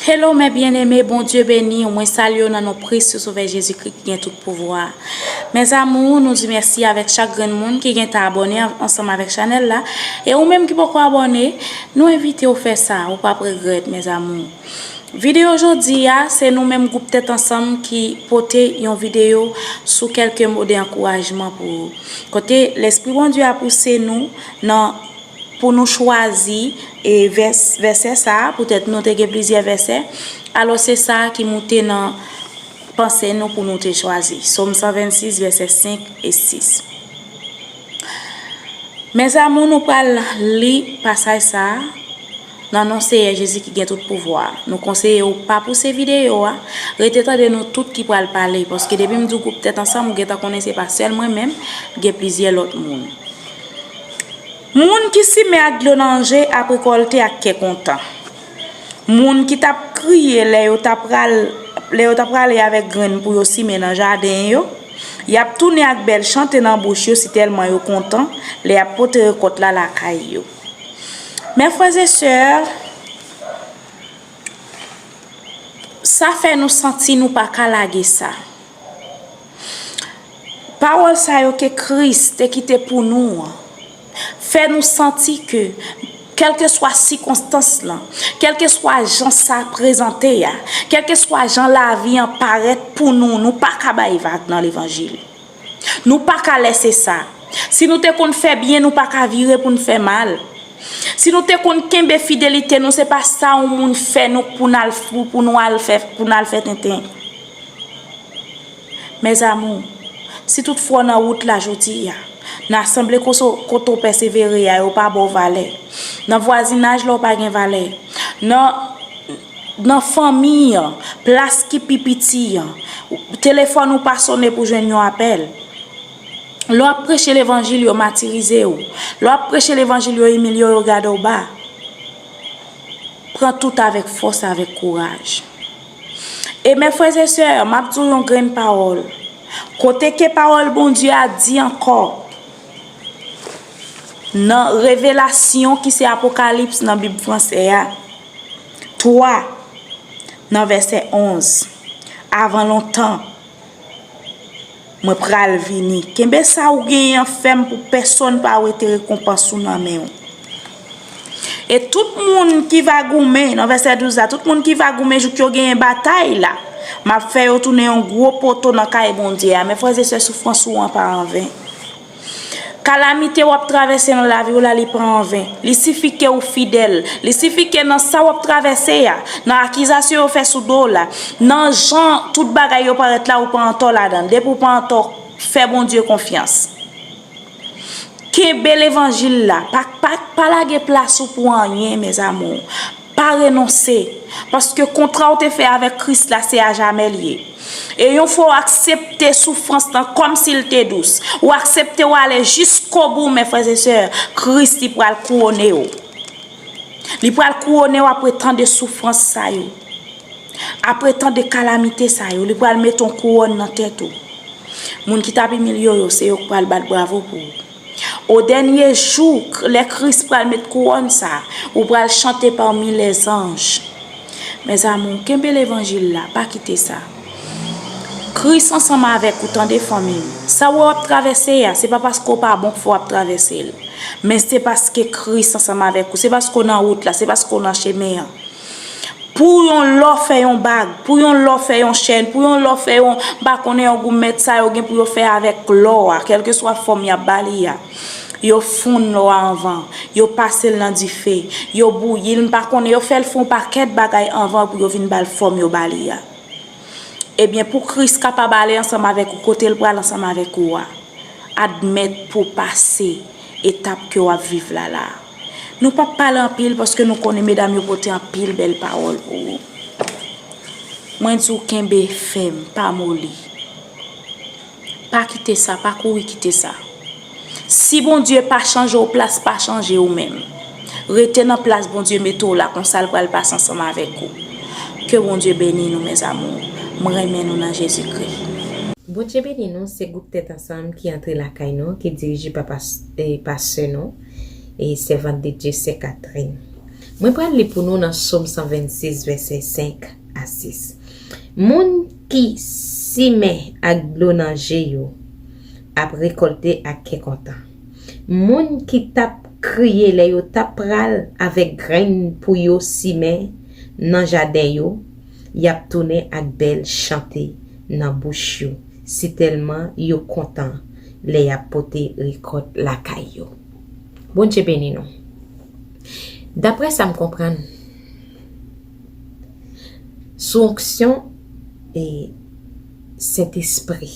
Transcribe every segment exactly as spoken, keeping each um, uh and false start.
Hello mes bien-aimés, Bondye beni w. Mwen salye w nan non Kris Sovè Jezikri ki gen tout pouvwa. Mes amours, nou di mèsi avèk chak grenn moun ki gen tan abòne an- ansanm avèk chanèl la. E ou menm ki poko abòne, nou envite w fè sa, ou p ap regrèt, mes amours. Videyo jodi a, se nou menm gwoup Tèt Ansanm ki pote yon videyo sou kèlke mo de ankourajman pou ou. Kote Lespri Bondye a pouse nou nan pou nou chwazi e vès, vèsè sa a, poutèt nou te gen plizyè vèsè, alò se sa a ki moute nan panse nou pou nou te chwazi. Sòm san vennsis, vèsè senk e sis. Mes amours, nou pral li pasaj sa a nan non Seyè Jezi ki gen tout pouvwa. Nou konseye w pa pouse videyo a, rete tande nou tout ki pral pale, paske depi m di w gwoup Tèt Ansanm, ou gentan konnen se pa sèl mwen menm, gen plizyè lòt moun. Moun ki simen ak dlo nan je ap rekòlte ak kè kontan. Moun ki t ap kriye lè yo t ap pral, lè yo t ap prale avèk grenn pou yo simen nan jaden yo, y ap tounen ak bèl chante nan bouch yo sitèlman yo kontan lè y ap pote rekòt la lakay yo. Mes frères et sœurs, sa fè nou santi nou pa ka lage sa. Pawòl sa yo ke Kris te kite pou nou an fè nou santi ke, kèlkeswa sikonstans lan, kèlkeswa jan sa prezante a, kèlkeswa jan lavi an parèt pou nou, nou pa ka bay vag nan levanjil. Nou pa ka lèse sa. Si nou te konn fè byen, nou pa ka vire pou n fè mal. Si nou te konn kenbe fidelite nou, se pa sa yon moun fè nou pou n al fou, pou nou al fè, pou n al fè tenten. Mes amours, si toutfwa w nan wout la jodi a, nan asanble koso- kote w pèsevere a, yo pa ba w valè. Nan vwazinaj la, w pa gen valè. Nan, nan fanmi an, plas ki pi piti an, telefòn ou pa sonnen pou jwenn yon apèl. Lè w ap preche levanjil, yo matirize w. Lè w ap preche levanjil, yo imilye w, yo gade w ba. Pran tout avèk fòs, avèk kouraj. E mes frères et sœurs, m ap di w yon grenn pawòl. Kote ke pawòl Bondye a di ankò, nan Revelasyon ki se Apokalips nan Bib fransè a, twa, nan vèsè onz, avan lontan, mwen pral vini. Kenbe sa ou genyen an fèm pou pèsonn pa wete rekonpans ou nan men w. E tout moun ki va goumen, nan vèsè douz la, tout moun ki va goumen jouk yo genyen batay la, m ap fè yo tounen yon gwo poto nan kay Bondye a. Mes frères et sœurs, soufrans ou an pa anven. Kalamite w ap travèse nan lavi w la, li pa anven. Li sifi ke ou fidèl. Li sifi ke nan sa w ap travèse a, nan akizasyon yo fè sou do w la, nan jan tout bagay yo parèt la, ou pa antò ladan l. Depi ou pa antò, fè Bondye konfyans. Kenbe levanjil la. Pa, pa, pa lage plas ou pou anyen, mes amours. Pa renonse. Paske kontra w te fè avèk Kris la, se ajamè l ye. E yon fwa w aksepte soufrans lan kòmsi l te dous, ou aksepte w ale jiskobou, mes frères et sœurs, Kris li pral kouwone w. Li pral kouwone w apre tan de soufrans sa yo. Apre tan de kalamite sa yo, li pral mete yon kouwòn nan tèt ou. Moun ki t ap imilye w yo, se yo k pral bat bravo pou ou. O dènye jou, lè Kris pral met kouwòn sa, ou pral chante pami lèzanj. Mes amours, kenbe levanjil la, pa kite sa. Kris ansanm avèk ou, tande fanmi m. Sa w ap travèse a, se pa paske w pa bon k fè w ap travèse l. Men se paske Kris ansanm avèk ou, se paske w nan wout la, se paske w nan chemen an. Pou yon lò fè yon bag, pou yon lò fè yon chèn, pou yon lò fè yon, m pa konnen, yon goumèt sa yo gen pou yo fè avèk lò a, kèlkeswa fòm y ap ba li a. Yo fonn lò a anvan, yo pase l nan dife, yo bouyi l, m pa konnen, yo fè l fè yon pakèt bagay anvan pou yo vin ba l fòm yo ba li a. Ebyen, pou Kris kapab ale ansanm avèk ou kote l pral ansanm avèk ou a, admèt pou w pase etap ke w ap viv la la. Nou p ap pale anpil paske nou konnen medam yo pote anpil bèl pawòl pou ou. Mwen di w kenbe fèm, pa moli. Pa kite sa, pa kouri kite sa. Si Bondye pa chanje w, plas pa chanje ou menm. Rete nan plas Bondye mete w la, konsa l pral pase ansanm avèk ou. Ke Bondye beni nou, mes amours. Mwen renmen nou nan Jezikri. Bondye beni nou, se gwoup Tèt Ansanm ki antre lakay nou, ki dirije pa pas- e pastè nou, e sèvant de Dye, sè Catherine. Mwen pral li pou nou nan Sòm san vennsis, vèsè senk a sis. Moun ki simen ak dlo nan je yo ap rekòlte ak kè kontan. Moun ki t ap kriye lè yo t ap pral avèk grenn pou yo simen nan jaden yo, y ap tounen ak bèl chante nan bouch yo, sitèlman yo kontan lè y ap pote rekòt lakay yo. Bondye beni nou. Daprè sa m konprann, sou onksyon e Sentespri,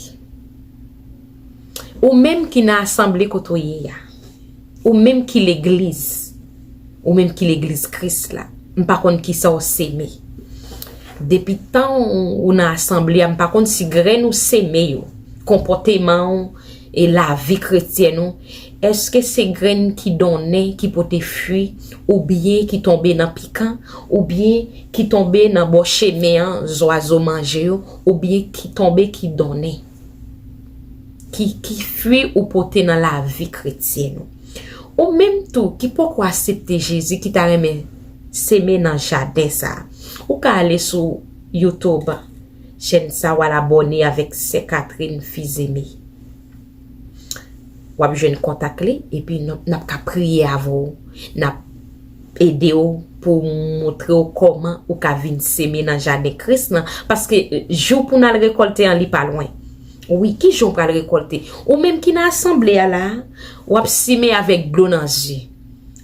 ou menm ki nan asanble kote w ye a, ou menm ki legliz, ou menm ki legliz Kris la, m pa konn kisa w seme. Depi tan ou ou nan asanble a, m pa konn si grenn ou seme yo, konpòteman w e lavi kretyèn ou, èske se grenn ki donnen, ki pote fwi, oubyen ki tonbe nan pikan, oubyen ki tonbe nan bò chemen an, zwazo manje yo, oubyen ki tonbe ki donnen? Ki, ki fwi ou pote nan lavi kretyèn ou? Ou menm tou ki poko aksepte Jezi, ki ta renmen seme nan jaden sa a, ou ka ale sou YouTube, chèn sa, w al abòne avèk Sè Catherine Fils-Aimé. W ap jwenn kontak li, epi n ap, n ap ka priye avè w, n ap ede w pou w montre w kòman ou ka vin seme nan jaden Kris lan, paske jou pou n al rekòlte an, li pa lwen. Wi, ki jan w pral rekòlte? Ou menm ki nan asanble a la, w ap simen avèk dlo nan zye.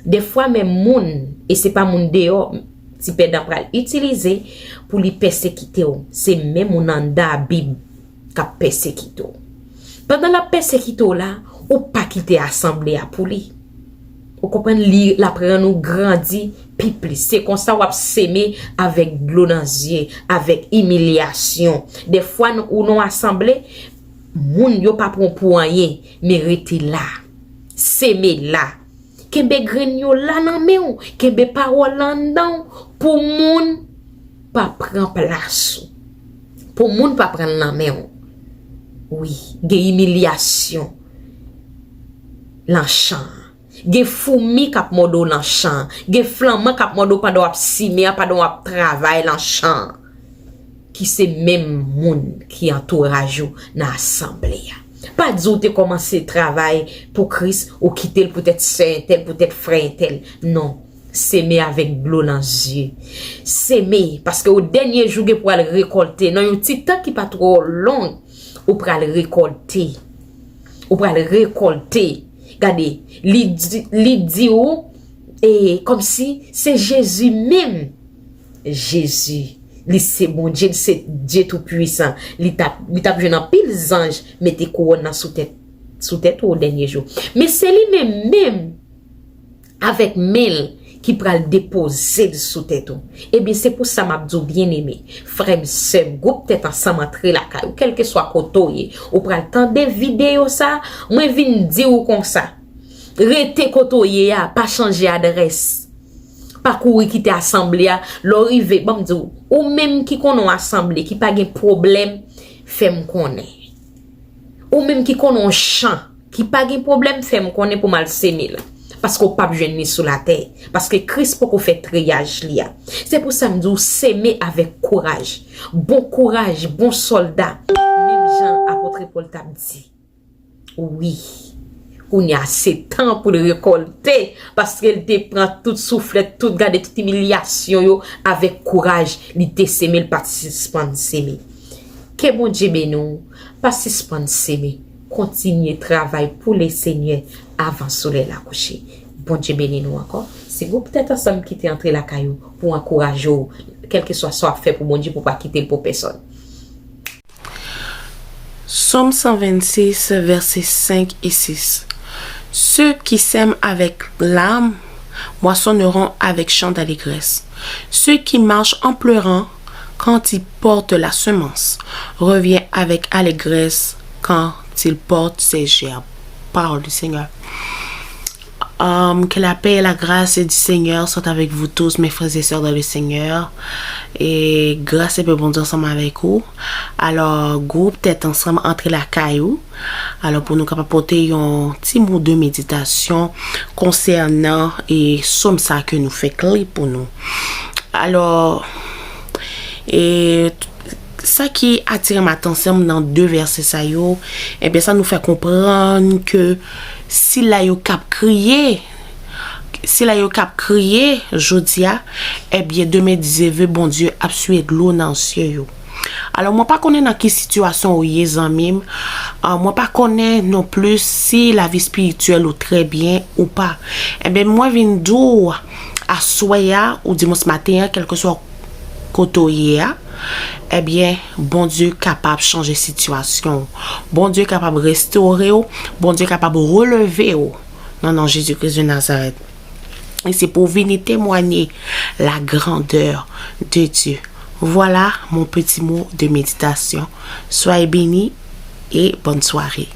Defwa menm moun, e se pa moun deyò, Ti Pèdan pral itilize pou li pèsekite w, se menm moun anndan Bib k ap pèsekite w. Pandan l ap pèsekite w la, ou pa kite asanble a pou li. Ou konprann? Li, l ap rann ou grandi pi plis. Se konsa w ap seme avèk dlo nan zye, avèk imilyasyon. Defwa, n- ou nan asanble, moun yo pa pran w pou anyen, men rete la. Seme la. Kenbe grenn yo la nan men w. Kenbe pawòl la anndan w pou moun pa pran plas ou. Pou moun pa pran l nan men w. Wi, gen imilyasyon lan chan an. Gen foumi k ap mòde w nan chan an. Gen flanman k ap mòde w pandan w ap simen an, pandan w ap travay lan chan an. Ki se menm moun ki antouraj ou nan asanble a. Pa di w te kòmanse travay pou Kris, ou kite l poutèt sè entèl, poutèt frè entèl. Non. Seme avèk dlo nan zye. Seme, paske o dènye jou gen pou al rekòlte. Nan yon ti tan ki pa twò long, ou pral rekòlte. Ou pral rekòlte. Gade, li di, li di w, e, kòmsi se Jezi menm. Jezi, li se Bondye, li se Dye Toupuisan. Li t ap, li t ap jwenn anpil zanj mete kouwòn nan sou tèt, sou tèt ou o dènye jou. Men se li menm menm, avèk men l, ki pral depoze l sou tèt ou. Ebyen, se pou sa m ap di w, byeneme, frè m, sè m, gwoup tèt ansanm, antre lakay ou, kèlkeswa kote w ye, ou pral tande videyo sa, mwen vin di w konsa. Rete kote w ye a, pa chanje adrès. Pa kouri kite asanble a. Lè w rive, ban m di w, ou menm ki konnen yon asanble ki pa gen pwoblèm, fè m konnen. Ou menm ki konnen yon chan ki pa gen pwoblèm, fè m konnen pou m al seme l. Paske w p ap jwenn li sou latè. Paske Kris poko fè triyaj li a. Se pou sa m di w, seme avèk kouraj. Bon kouraj, bon sòlda. Menm jan apot Pòl t ap di. Wi. Kounye a, se tan pou l rekòlte, paske l te pran tout souflèt, tout, gade tout imilyasyon yo, avèk kouraj, li te seme, l pa t sispann seme. Ke Bondye beni w, pa sispann seme, kontinye travay pou Lesenyè avan solèy la kouche. Bondye beni nou ankò. Se gwoup Tèt Ansanm ki te antre lakay ou pou ankouraje w, kèlkeswa sa w ap fè pou Bondye, pou w pa kite l pou pèsòn. Sòm san vennsis, vèsè senk e sis. Ceux qui sèment avec larmes moissonneront avec chant d'allégresse. Ceux qui marchent en pleurant quand ils portent la semence revient avec allégresse quand il porte ses gerbes. Parole du Seigneur. Um, que la paix et la grâce du Seigneur soient avec vous tous, mes frères et sœurs dans le Seigneur. E gras epi Bondye ansanm avèk ou. Alò, gwoup Tèt Ansanm antre lakay ou. Alò, pou nou kapab pote yon ti mo de meditasyon konsènan e sòm sa ke nou fèk li pou nou. Alò, e sa ki atire m atansyon m nan de vèsè sa yo, ebyen, sa nou fè konprann ke sila yo k ap kriye, sila yo k ap kriye jodi a, ebyen, demen Dye ve, Bondye ap siye dlo nan zye yo. Alò, mwen pa konnen nan ki sitiyasyon ou ye, zanmi m. Ah, mwen pa konnen non plis si lavi espirityèl ou trè byen ou pa. Ebyen, mwen vin di w aswè a, ou dimans maten an, kèlkeswa kote w ye a, ebyen, Bondye kapab chanje sitiyasyon w. Bondye kapab restore w. Bondye kapab releve w. Nan non Jezi Kris de Nazarèt. E se pou w vini temwanye la grandeur de Dieu. Voilà mon petit mot de méditation. Soyez bénis et bonne soirée.